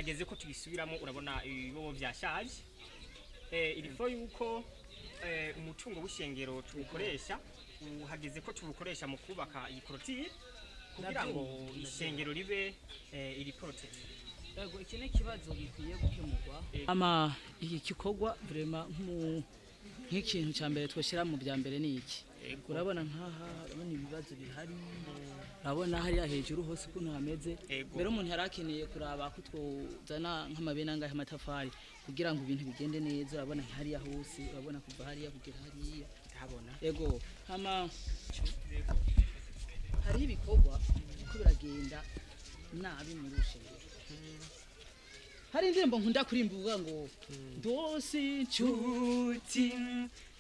Harageze ko tubisubiramo. Urabona ibibobo byashaje. Il faut yuko umutungo w'ishengero tuwukoresha. Hageze ko tuwukoresha mu kubaka iyi clôture kugira ngo ishengero ribe iri protégé. Yego, iki ni ikibazo gikwiye gukemurwa. Ama iki gikorwa vraiment nk'ikintu cya mbere twashyira mu bya mbere ni iki. Urabona nkaha, urabona ibibazo bihari, urabona hariya hejuru hose ukuntu hameze. Mbere umuntu yari akeneye kuraba ko twozana nk'amabene angahe amatafari kugira ngo ibintu bigende neza. Urabona hariya hose, urabona kuva hariya kugera hariya. Ndabona. Ego, hama hariho ibikorwa ko biragenda nabi muri rushengero. Hari indirimbo nkunda kurimba ivuga ngo ndose inshuti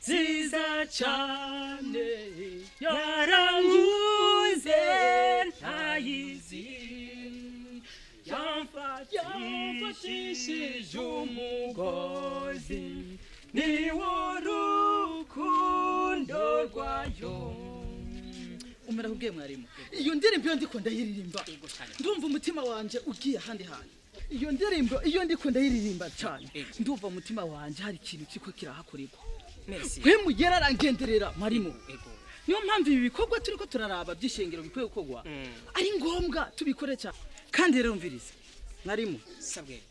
nziza cyane, yaranguze ntayizi, yamfatishije umugozi, niwo rukundo rwayo. Umera kubwiye mwarimu, iyo ndirimbo iyo ndiko ndayiririmba, Ego cyane. ndumva umutima wanje ugiye ahandi hantu. Iyo ndirimbo iyo ndiko ndayiririmba cyane, ndumva umutima wanje hari ikintu kiko kirahakorerwa. Merci. We mugera arangenderera, mwarimu. Ego. Niyo mpamvu ibi bikorwa turiko turaraba by'ishengero bikwiye gukorwa, ari ngombwa tubikore cyane. Kandi rero umvirize, mwarimu. Sabwe.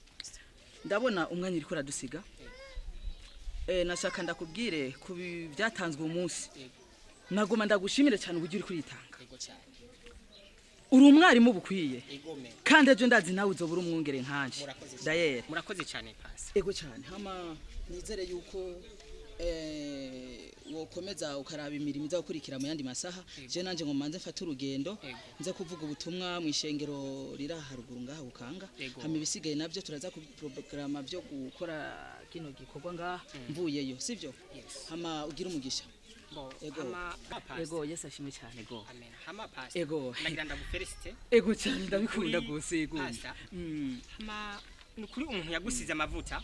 Ndabona umwanya uriko uradusiga. Nashaka ndakubwire ku byatanzwe uyu munsi. Nagoma ndagushimire cyane uburyo uri kuritanga. Ego cyane. Uri umwarimu bukwiye. Egome. Kandi ejo ndazi nawe uzobura umwungere nkanje. Murakoze cyane. Dayere. Murakoze cyane, pasi. Ego cyane. Hama nizere yuko wokomeza ukaraba imirimo iza gukurikira mu yandi masaha. Je nanje ngo manze mfate urugendo, nze kuvuga ubutumwa mu ishengero riri aha haruguru ngaha bukanga. Hama ibisigaye navyo turaza ku programa byo gukora kino gikorwa ngaha mvuyeyo, sivyo? Yes. Hama ugira umugisha. Bo. Ego. Hama pasi. Ego, Yesu ashimwe cyane. Ego. Amen. Hama pasi. Ego. Ndagira ndagufelicite. Ego cyane, ndabikunda Nukuri, gose. Ego. Pastor. Hama nukuri umuntu yagusize amavuta.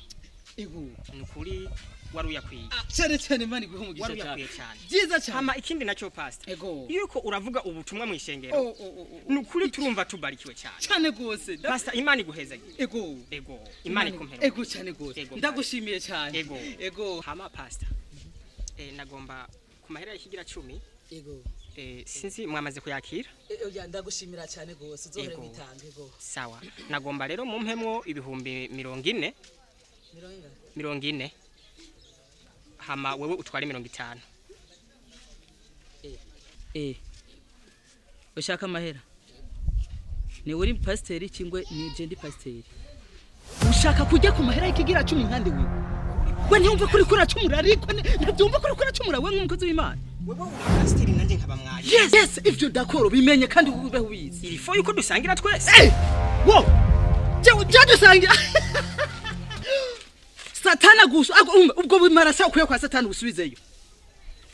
Ego. Nukuri wari uyakwiye. Cyane cyane, Imana iguhe umugisha Wari cyane. uyakwiye cyane. Byiza cyane. Hama ikindi nacyo, pastor. Ego. Yuko uravuga ubutumwa mu ishengero. Oh. Nukuri turumva tubarikiwe cyane. Cyane gose. Pastor, Imana iguhezagiye. Ego. Ego. Imana ikumpere. Ego cyane gose. Ego. Ndagushimiye cyane. Ego. Ego. Hama pastor. Nagomba ku mahera y'ikigira 10. Ego. Sinzi mwamaze kuyakira. Oya, ndagushimira cyane gose, uzohore witange. Ego. Sawa. Nagomba rero mumpemwo 40,000. 40? 40. Hama wewe utware 50. Ushaka amahera ni uri pasiteri cyangwa ni je ndi pasiteri? Ushaka kujya ku mahera y'ikigira 10 nkandi wewe? We ntiyumva kuri kuracumura, ariko ntabyumva kuri kuracumura we nk'umukozi w'Imana. Wewe uri pasiteri nanjye nkaba mwari. Yes, ivyo dakoro bimenye kandi ube ubizi. Il faut yuko dusangira twese. Wo jewe je dusangira Satana gusa ubwo bumarasa ukuye kwa Satani usubizeyo.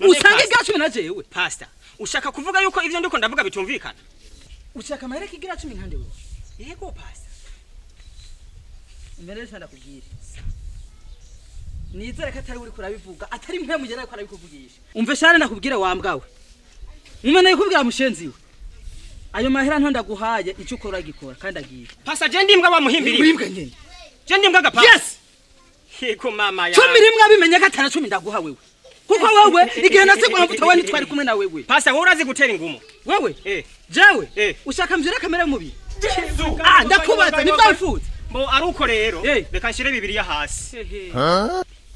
None Usange pastor- igira 10 na jewe. Pastor, ushaka kuvuga yuko ivyo ndiko ndavuga bitumvikana? Ushaka amahera y'ikigira 10 nkandi wewe? Yego, pastor. Mbere rero ndakubwira, nizere ko atari uri kurabivuga, atari mwe mugera ko arabikuvugisha. Umve shane, ndakubwira wambwawe, umene kubwira mushenzi we, ayo mahera nto ndaguhaye, icyo ukora gikora kandi agiye. Pastor, je ndimbwa wamuhimbiriye. Urimbwa nyene. Je ndimbwa gapa. Yes. Yego mama ya. 11 abimenye ko atana 10 ndaguha wewe, kuko wewe igihe nasigura amavuta we ntitwari kumwe na wewe. Pastor, wowe urazi gutera ingumu. Wewe? Eh. Jewe? Eh. Ushaka mvyura kamera y'umubiri? Jesu. Ah, ndakubaza nivyo wifuza? Bo aruko rero Eh. reka nshire Bibiliya hasi.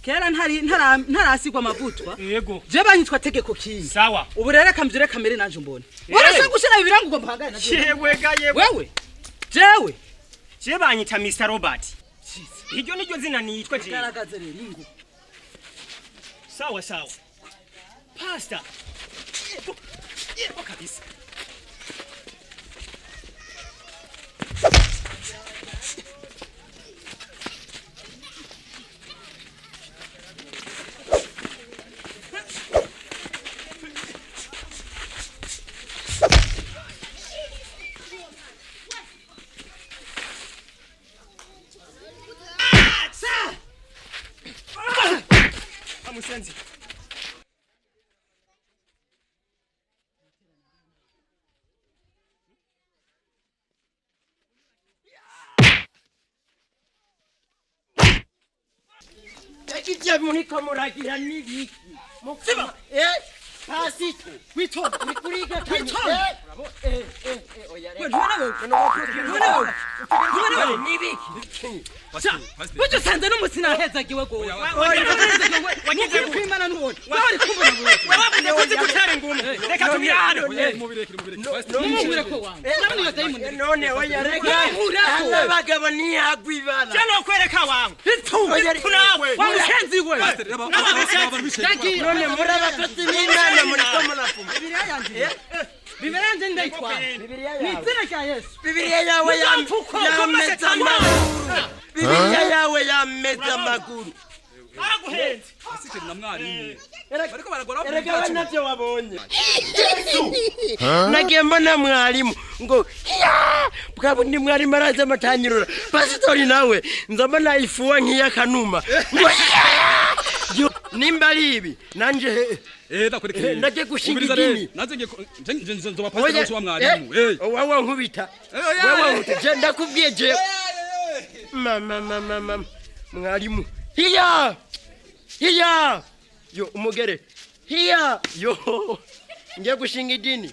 Kera ntari ntarasigwa amavutwa, Yego. je banyitwa Tegeko Kingi. Sawa. Ubu rero kamvyure kamere nanje mbone. Warashaka gushira ibirango ngo mpangane na jewe? Yewe ga yewe. Wewe jewe? Je banyita Mr Robert. Iryo niryo zina nitwa je. Garagaze rero ingo. Sawa sawa. Pastor. Yego. Yego kabisa. Amusenzi. Mbega ivyo muriko muragira n'ibiki? Siba. Pasito. Witonde. Uri kuriga. Witonde. Oya. We, ntubona wewe? Ntubona wewe? Ntubona wewe? N'ibiki? Burya usanze n'umunsi nahezagiwe gose. Wagize Nukuri kw'Imana ntubona. Wewe uri kumbona wewe. Wabavuze ko uzi gutera ingumi, reka tubirane. Mubireke, mubireke, Pastor. Mumuhure ko wangu. Urabona iyo dayimoni? None oya, reka. Nkurako. Abagabo ntihagwa ibara. Je nokwereka wangu. Oya, Ipfu nawe. Wa mushenzi we. Pastor, raba abantu bicaye. Ndagiye. None muri abakozi b'Imana muriko murapfuma. Bibiliya yanje. Bibiliya yanje ndayitwara. Bibiliya Ni yawe. izina rya Yesu. Bibiliya yawe yameze amaguru. Bibiliya yawe yameze amaguru. Baraguhenze. Pastor na mwarimu. Bariko baragora. Erega we navyo wabonye. Nagiye mbona mwarimu ngo ya bwa bundi mwarimu araza amatanyurura pasitori nawe nza mbona ifuwa nk'iy'akanuma ngo ya. Yo, nimba ari ibi nanje Ndakwereka. Ndagiye gushinga Umviriza rero. idini. Nanze ngiye nje nzoba pastor wa mwarimu. Wowe nkubita. Oya. Wewe nkubita, je ndakubwiye je mama mama mama mwarimu hiya hiya yo umugere hiya yo ngiye gushinga idini.